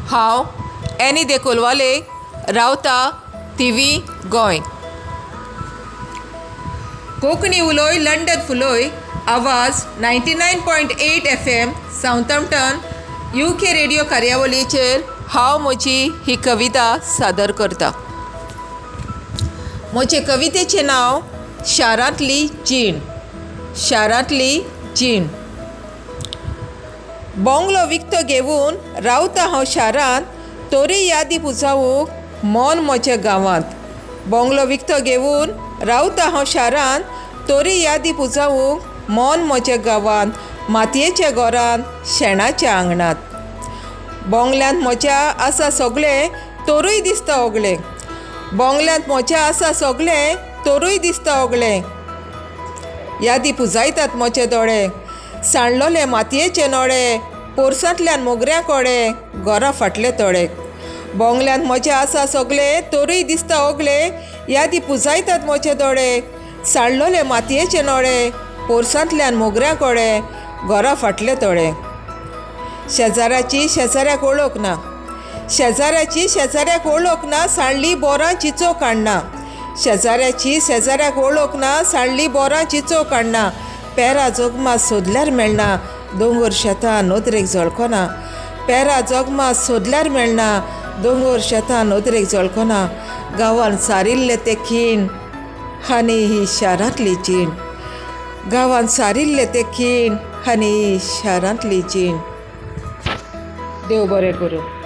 हांव एनी दे कोलवाले रावता थिवी गोंय. कोंकणी उलोय लंडन फुलोय आवाज 99.8 F M Southampton U K radio कार्यावळीचेर हांव म्हजी ही कविता सादर करता. म्हजे कवितेचें नांव शारांतली जीण. शारांतली जीण. बोंगलो विकतो घेवन रावता हांव शारांत तोरी यादी पुजावूंक मन म्हज्या गांवांत. बोंगलो विकतो घेवन रावता हांव शारांत तोरी यादी पुजावूंक मन म्हज्या गांवांत मातयेच्या घरांत शेणाच्या आंगणांत. बोंगल्यांत म्हज्या आसा सगळें तोरूय दिसता ओगलें. बोंगल्यांत म्हज्या आसा सगळें तोरूय दिसता ओगलें. यादी पुजायतात म्हजे दोळे सांडलोले मातयेचे नोडे पोरसांतल्यान मोगऱ्या कोडे घरा फाटले तोडे. बोंगल्यांत म्हजें आसा सगळें तोरूय दिसता ओगले यादी पुजायतात म्हजे दोळे सांडलोले मातयेचे नोडे पोरसांतल्यान मोगऱ्या कोडे घरा फाटले तोडे. शेजाऱ्याची शेजाऱ्याक वळख ना. शेजाऱ्याची शेजाऱ्याक वळख ना सांडली बोरां चिचो काडना. शेजाऱ्याची शेजाऱ्याक वळख ना सांडली बोरां चिचो काडना. पेरा जोगमा सोदल्यार मेळना दोंगर शेतां नदरेक झळकना. पेरा जोगमा सोदल्यार मेळना दोंगर शेतां नदरेक झळकना. गांवान सारिल्ले ते खीण आनी ही शारांतली जीण. गांवान सारिल्ले ते खीण आनी ही शारांतली जीण. देव बरें करूं.